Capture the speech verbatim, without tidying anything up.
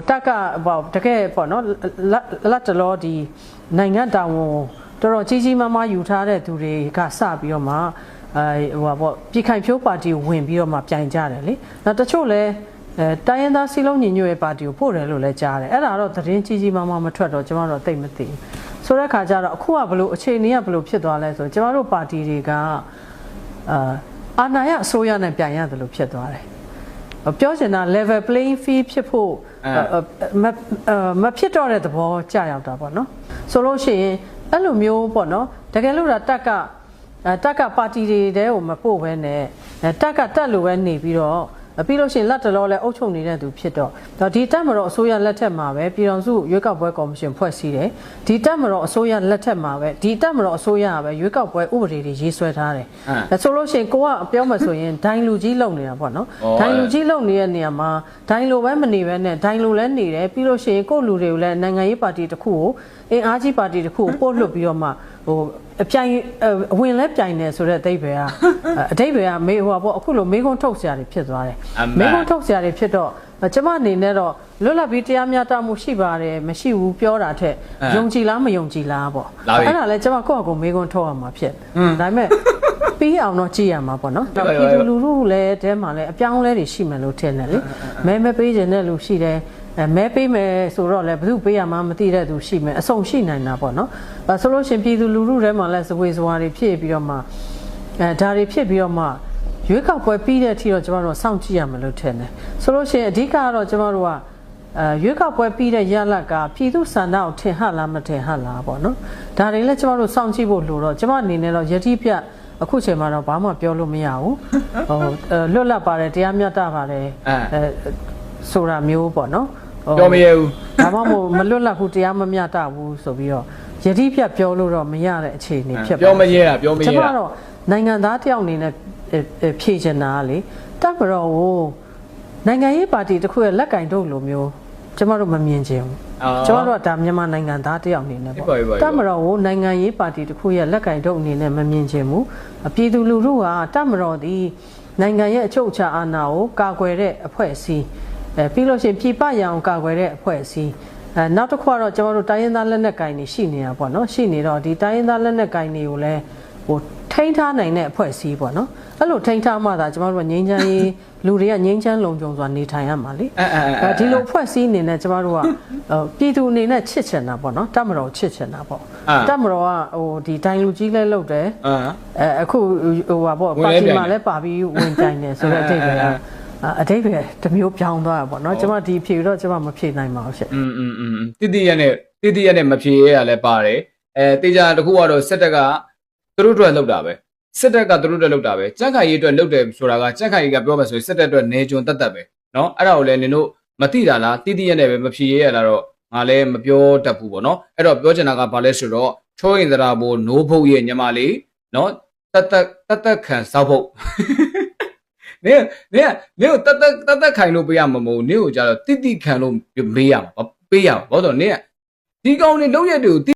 တကပေါ့တကယ်ပေါ့နော်လတ်လတ်တလောဒီနိုင်ငံတော်ဝန်တော်တော်ကြီးကြီးမားမားယူထားတဲ့သူတွေကစပြီးတော့မှအဲဟိုဟာပေါ့ပြည်ခိုင်ဖြိုးပါတီကိုဝင်ပြီးတော့မှပြိုင်ကြတယ်လေနောက်တချို့လဲအဲတိုင်းရင်းသားစည်းလုံးညီညွတ်ရေးပါတီကိုပို့တယ်လို့လည်းကြားတယ်အဲ့ဒါတော့သတင်းကြီးကြီးမားမားမထွက်တော့ကျွန်တော်တော့သိပ်မသိဘူးဆိုတဲ့ခါကျတော့အခုကဘလို့အခြေအနေကဘလို့ဖြစ်သွားလဲဆိုတော့ကျွန်တော်တို့ပါတီတွေကအာအာဏာရအစိုးရနဲ့ပြိုင်ရသလိုဖြစ်သွားတယ်ပြောချင်တာ level playing field ဖြစ်ဖို့ အဲအဲမအဲမဖြစ်တော့တဲ့သဘောကျရောက်တာပေါ့နော်ဆိုလို့ရှိရင်အဲ့လိုမျိုးပေါ့နော်တကယ်လို့ဒါတက်ကအဲတက်ကပါတီတွေတဲကိုမပို့ဘဲနဲ့အဲတက်ကတက်လို့ပဲနေပြီးတော့ပြီးလို့ရှိရင်လက်တလောလဲအုပ်ချုပ်နေတဲ့သူဖြစ်တော့တော့ဒီတပ်မတော်အစိုးရလက်ထက်မှာပဲပြည်ထောင်စုရွေးကောက်ပွဲကော်မရှင်ဖွဲ့စည်းတယ်ဒီတပ်မတော်အစိုးရလက်ထက်မှာပဲဒီတပ်မတော်အစိုးရကပဲရွေးကောက်ပွဲဥပဒေတွေရေးဆွဲထားတယ်အဲဆိုလို့ရှိရင်ကိုကပြောမှဆိုရင်ဒိုင်လူကြီးလုပ်နေတာပေါ့နော်ဒိုင်လူကြီးလုပ်နေတဲ့နေရာမှာဒိုင်လိုပဲမနေပဲနဲ့ဒိုင်လိုလည်းနေတယ်ပြီးလို့ရှိရင်ကိုယ့်လူတွေကိုလည်းနိုင်ငံရေးပါတီတစ်ခုကိုအင်အားကြီးပါတီတစ်ခုကိုပို့လွှတ်ပြီးတော့မှဟိုအပြိုင်အဝင်လဲပြိုင်နေဆိုတဲ့အဓိပ္ပာယ်ကအဓိပ္ပာယ်ကမေးဟိုကပေါ့အခုလိုမေးခွန်းထုတ်စရာတွေဖြစ်သွားတယ်မေးခွန်းထုတ်စရာတွေဖြစ်တော့ကျမအနေနဲ့တော့လွတ်လပ်ပြီးတရားမျှတမှုရှိပါတယ်မရှိဘူးပြောတာထက်ယုံကြည်လားမယုံကြည်လားပေါ့အဲ့ဒါလဲကျမကိုယ့်အကူမေးခွန်းထုတ်ရမှာဖြစ်တယ်ဒါပေမဲ့ပြီးအောင်တော့ကြည့်ရမှာပေါ့နော်ပြည်သူလူထုလည်းတဲမှာလည်းအပြောင်းအလဲတွေရှိမယ်လို့ထင်တယ်လေမဲမပေးချင်တဲ့လူရှိတယ်အဲမဲပေးမယ်ဆိုတော့လည်းဘယ်သူပေးရမှန်းမသိတဲ့သူရှိမယ်အစုံရှိနိုင်တာပေါ့နော်အဲဆိုလို့ရှိရင်ပြည်သူလူထုထဲမှာလည်းဇဝေဇဝါတွေဖြစ်ပြီးတော့မှအဲဒါတွေဖြစ်ပြီးတော့မှရွေးကောက်ပွဲပြီးတဲ့အထိတော့ကျမတို့စောင့်ကြည့်ရမယ်လို့ထင်တယ်ဆိုလို့ရှိရင်အဓိကကတော့ကျမတို့ကအဲရွေးကောက်ပွဲပြီးတဲ့ရလဒ်ကပြည်သူ့ဆန္ဒကိုထင်ဟပ်လားမထင်ဟပ်လားပေါ့နော်ဒါတွေလည်းကျမတို့စောင့်ကြည့်ဖို့လိုတော့ကျမအနေနဲ့တော့ယတိပြတ်အခုချိန်မှာတော့ဘာမှပြောလို့မရဘူးဟိုအဲလွတ်လပ်ပါတယ်တရားမျှတပါတယ်အဲအဲဆိုတာမျိုးပေါ့နော်ဟိုပြောမရဲဘူးဒါမှမဟုတ်မလွတ်လပ်ဘူးတရားမမျှတဘူးဆိုပြီးတော့ယတိပြတ်ပြောလို့တော့မရတဲ့အခြေအနေဖြစ်ပါတယ်ပြောမရဲတာပြောမရဲတာကျွန်တော်ကတော့နိုင်ငံသားတစ်ယောက်အနေနဲ့အဲအဲဖြေချင်တာကလေတပ်မတော်ကိုနိုင်ငံရေးပါတီတစ်ခုရဲ့လက်ကင်တို့လိုမျိုးကျမတို့မမြင်ချင်ဘူးကျွန်တော်တို့ကဒါမြန်မာနိုင်ငံသားတစ်ယောက်အနေနဲ့ပေါ့တပ်မတော်ကိုနိုင်ငံရေးပါတီတစ်ခုရဲ့လက်ကင်တို့အနေနဲ့မမြင်ချင်ဘူးအပြည်သူလူထုကတပ်မတော်သည်နိုင်ငံရဲ့အချုပ်အခြာအာဏာကိုကာကွယ်တဲ့အဖွဲ့အစည်းအဲပြီးလို့ရှိရင်ပြည်ပရန်ကိုကာကွယ်တဲ့အဖွဲ့အစည်းအဲနောက်တစ်ခုကတော့ကျွန်တော်တို့တိုင်းရင်းသားလက်နက်ကိုင်တွေရှိနေတာပေါ့နော်ရှိနေတော့ဒီတိုင်းရင်းသားလက်နက်ကိုင်တွေကိုလည်းဟိုထိန်းထားနိုင်တဲ့အဖွဲ့အစည်းပေါ့နော်အဲ့လိုထိန်းထားမှသာကျွန်တော်တို့ကငြိမ်းချမ်းရေးလူတွေကငြိမ်းချမ်းလုံခြုံစွာနေထိုင်ရမှာလေအဲအဲအဲအဲဒီလိုအဖွဲ့အစည်းအနေနဲ့ကျမတို့ကအဲပြည်သူအနေနဲ့ချစ်ချင်တာပေါ့နော်တပ်မတော်ကိုချစ်ချင်တာပေါ့အဲတပ်မတော်ကဟိုဒီဒိုင်လူကြီးလည်းလုပ်တယ်အဲအဲအခုဟိုဟာပေါ့ဝင်လဲပါတီမှာလည်းပါပြီးဝင်တိုင်တယ်ဆိုတဲ့အဓိပ္ပာယ်ကအဲအဲအဲအဲအဓိပ္ပာယ်တစ်မျိုးပြောင်းသွားတာပေါ့နော်အဲကျွန်မဒီဖြေတော့ကျွန်မမဖြေနိုင်ပါဘူးရှင်อืมอืมอืมอืมတိတိယက်နဲ့တိတိယက်နဲ့မဖြေရရလဲပါတယ်အဲတေချာတစ်ခုကတော့စစ်တပ်ကသူတို့အတွက်လုပ်တာပဲစစ်တပ်ကသူတို့အတွက်လုပ်တာပဲကြံ့ခိုင်ရေးအတွက်လုပ်တယ်ဆိုတာကကြံ့ခိုင်ရေးကပြောမယ်ဆိုရင်စစ်တပ်အတွက်နေကျွန်သက်သက်ပဲနော်အဲ့ဒါကိုလည်းနင်တို့မသိတာလားတိတိယက်နဲ့ပဲမဖြေရရလားတော့ငါလည်းမပြောတတ်ဘူးပေါ့နော်အဲ့တော့ပြောချင်တာကဘာလဲဆိုတော့ချိုးရင်သရာဘိုးနိုးဖို့ရဲ့ညီမလေးနော်တတ်တတ်တတ်တတ်ခံစားဖို့နင်နင်နင်ကိုတတ်တတ်တတ်တတ်ခံလို့ပေးရမှာမဟုတ်ဘူးနင်ကိုကြတော့တိတိခံလို့ပေးရမှာပေးရမှာဘာလို့လဲဆိုတော့နင်ကဒီကောင်တွေလုပ်ရက်တွေကို